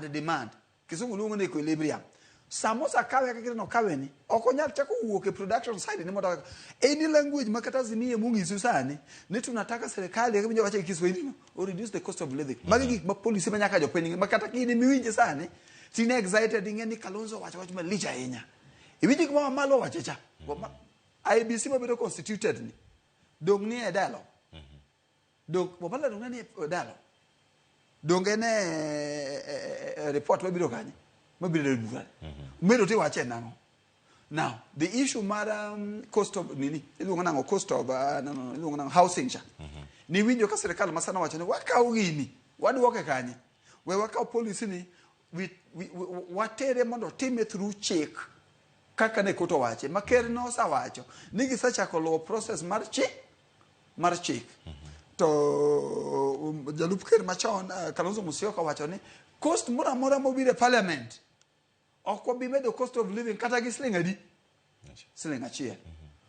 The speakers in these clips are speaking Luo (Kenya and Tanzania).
and demand. Kisungu luongo ni equilibrium. Sama osakawe kaka no kawe ni, ok onyal chako wuok e production side ni mondo any language ma kata Azimio mong'isu sani ni tunataka serikali kaka winjo wacho gi Kiswahili no, o reduce the cost of living. Magi gik ma policy ma nyaka jopiny ma kata kinde miwinje sani tine excited ing'e ni Kalonzo owacho wach malich ahinya. Iwinjo gima Wamalo owacho cha. IEBC mabedo constituted ni dong' ni e dialogue. Dong Wamala dong' ni e dialogue. Donge ne e, e, report mabiro kanye? Mabiro e bura. Medo tiwache nang'o? Now, the issue mar cost of nini, iluongo nang'o cost of no, no, iluongo nang'o housing cha. Niwinjo ka sirikal ma sana wacho ni wakaw gini, waduoke kanye? We wakaw policy ni we watere mondo time through chik kaka ne court owache ma ker nosewacho ni gisechako luwo process mar chik mar chik. To jalup ker machon Kalonzo Musyoka owacho ni cost moro amora mobiro e parliament ok wabi medo cost of living kata gi siling adi siling achiel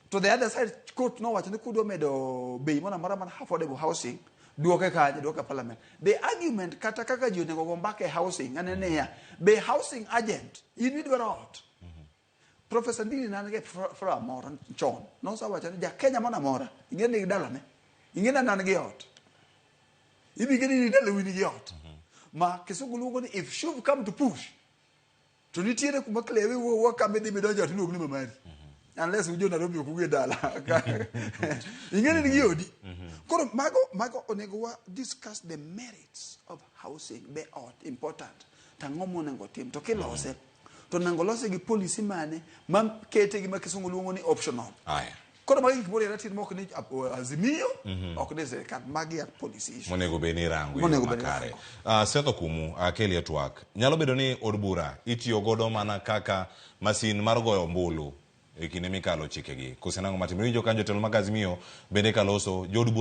to the other side court nowacho ni kudwa medo bei moro amora mar affordable housing duoke kanye duoke parliament the argument kata kaka ji onego go mbaka e housing anene niya be housing agent in idwaro ot Professor Ndini nan gi forum moro chon nosewacho ni ja Kenya moro amora ing'e ni dalane ing'e ni an gi ot ibi geni ni dala in gi ot ma kisungu luongo ni if shove come to push to nitiere kuma klewe wuo kama idhi midonjo ot iluongo ni mamari unless ujo Nairobi ok uge dala ing'e ni gi odi koro mago mago onego wa discuss the merits of housing be ot important to ang'o monego tim to kilose to onego lose gi policy mane ma kete gi ma kisungu luongo ni optional Aya. koro magi gik moriere tir mok ni azimio ok ni sirikal magi are policy issues monego bed ni irango e yo Monego bed ni makare. irango. Seth Okumu, akeli e twak. Nyalo bedo ni od bura itiyo godo mana kaka masin mar goyo ombulu e kinde mikalo chikegi. Kose nang'o matimore? Iwinjo ka jotelo mag Azimio bende kaloso jood bura